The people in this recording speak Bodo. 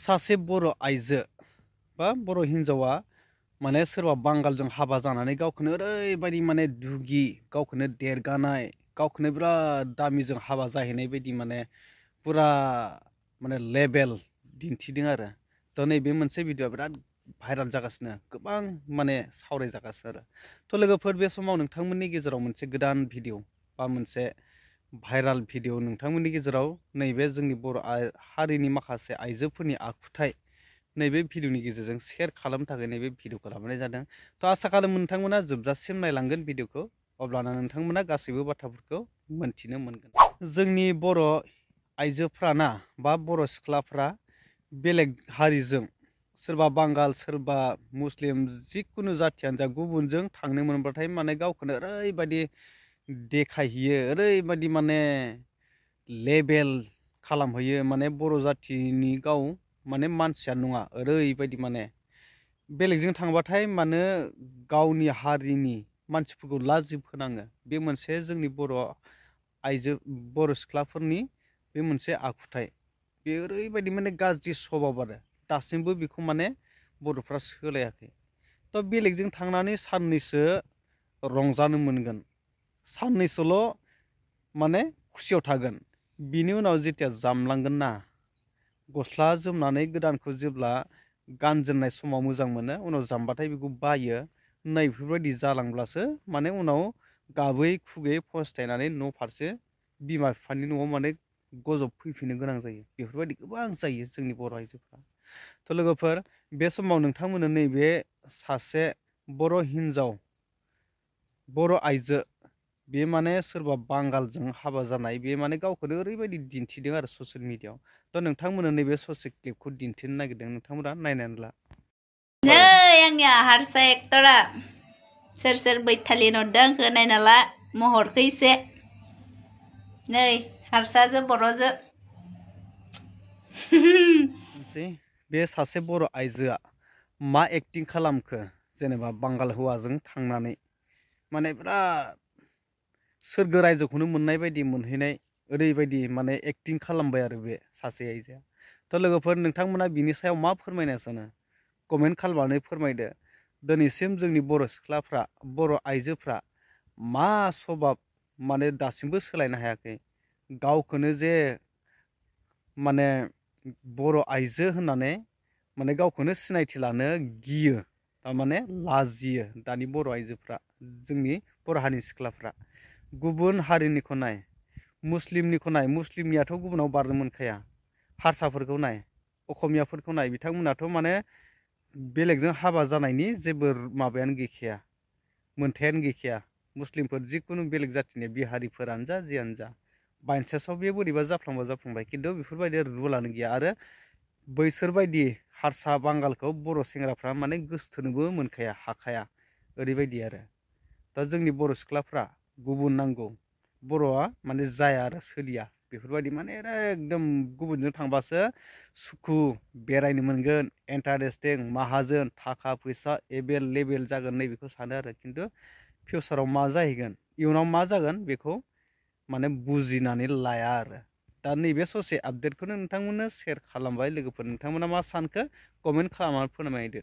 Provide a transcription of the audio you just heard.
सासे बर' आइजो बा बर' हिन्जावा माने सोरबा बांगालजों हाबा जानानै गावखौनो ओरैबायदि माने दुगि गावखौनो देरगानाय गावखौनो बिराद दामिजों हाबा जाहैनाय बायदि माने पुरा माने लेभेल दिन्थिदों आरो थ' नैबे मोनसे भिडिअआ बिराद भाइराल जागासिनो गोबां माने सावरायजागासिनो आरो थ' लोगोफोर बे समाव नोंथांमोननि गेजेराव मोनसे गोदान भिडिअ बा मोनसे भाइराल भिडिअ नोंथांमोननि गेजेराव नैबे जोंनि बर' हारिनि माखासे आइजोफोरनि आखुथाय नैबे भिडिअनि गेजेरजों शेयार खालामनो थाखाय नैबे भिडिअखौ लाबोनाय जादों थ' आसा खालामो नोंथांमोना जोबजासिम नायलांगोन भिडिअखौ अब्लाना नोंथांमोना गासैबो बाथ्राफोरखौ मोनथिनो मोनगोन जोंनि बर' आइजोफ्राना बा बर' सिख्लाफ्रा बेलेग हारिजों सोरबा बांगाल सोरबा मुस्लिम जिखुनु जाथियानो जा गुबुनजों थांनो मोनबाथाय माने गावखौनो ओरैबायदि देखायहैयो ओरैबायदि माने लेभेल खालामहैयो माने बर' जाथिनि गाव माने मानसिया नङा ओरैबायदि माने बेलेगजों थांबाथाय माने गावनि हारिनि मानसिफोरखौ लाजि फोनाङो बे मोनसे जोंनि बर' आइजो बर' सिख्लाफोरनि बे मोनसे आखुथाय बे ओरैबायदि माने गाज्रि सभाब आरो दासिमबो बेखौ माने बर'फ्रा सोलायाखै थ' बेलेगजों थांनानै साननैसो रंजानो मोनगोन साननैसोल' माने खुसियाव थागोन बिनि उनाव जेथिया जामलांगोन ना गस्ला जोमनानै गोदानखौ जेब्ला गानजेननाय समाव मोजां मोनो उनाव जामबाथाय बेखौ बायो नै बेफोरबायदि जालांब्लासो माने उनाव गाबै खुगै फस्थायनानै न' फारसे बिमा बिफानि न'आव माने गजब फैफिननो गोनां जायो बेफोरबायदि गोबां जायो जोंनि बर' आइजोफ्रा थ' लोगोफोर बे समाव नोंथांमोननो नैबे सासे बर' हिन्जाव बर' आइजो बे माने सोरबा बांगालजों हाबा जानाय बे माने गावखौनो ओरैबायदि दिन्थिदों आरो ससियेल मिडियाआव थ' नोंथांमोननो नैबे ससे क्लिपखौ दिन्थिनो नागिरदों नोंथांमोना नायनानै ला नै आंनिया हारसा एक्टरा सोर सोर बैथालि नरदों आंखौ नायना ला महरखौ एसे नै हारसाजो बर'जो बे सासे बर' आइजोआ मा एक्टिं खालामखो जेनेबा बांगाल हौवाजों थांनानै माने बिराद सोरगो रायजोखौनो मोननाय बायदि मोनहैनाय ओरैबायदि माने एक्टिं खालामबाय आरो बे सासे आइजोआ थ' लोगोफोर नोंथांमोना बिनि सायाव मा फोरमायनो सानो कमेन्ट खालामनानै फोरमायदो दिनैसिम जोंनि बर' सिख्लाफ्रा बर' आइजोफ्रा मा सभाब माने दासिमबो सोलायनो हायाखै गावखौनो जे माने बर' आइजो होननानै माने गावखौनो सिनायथि लानो गियो थारमाने लाजियो दानि बर' आइजोफ्रा जोंनि बर' हारिनि सिख्लाफ्रा गुबुन हारिनिखौ नाय मुस्लिमनिखौ नाय मुस्लिमनियाथ' गुबुनाव बारनो मोनखाया हारसाफोरखौ नाय असमियाफोरखौ नाय बिथांमोनाथ' माने बेलेगजों हाबा जानायनि जेबो माबायानो गैखाया मोनथायानो गैखाया मुस्लिमफोर जिखुनु बेलेग जाथिनि बिहारिफोरानो जा जियानो जा बाइन्सासाव बे बोरैबा जाफ्लांबाय खिन्थु बेफोरबायदि रुलानो गैया आरो बैसोरबायदि हारसा बांगालखौ बर' सेंग्राफ्रा माने गोसथोनोबो मोनखाया हाखाया ओरैबायदि आरो दा जोंनि बर' सिख्लाफ्रा गुबुन नांगौ बर'आ माने जाया आरो सोलिया बेफोरबायदि माने एकदम गुबुनजों थांबासो सुखु बेरायनो मोनगोन इन्टारेस्टिं माहाजोन थाखा फैसा एभेलेबेल जागोन नैबेखौ सानो आरो खिन्थु फिउचाराव मा जाहैगोन इयुनाव मा जागोन बेखौ माने बुजिनानै लाया आरो दा नैबे ससे आपडेटखौनो नोंथांमोननो शेयार खालामबाय लोगोफोर नोंथांमोना मा सानखो कमेन्ट खालामनानै फोरमायदो।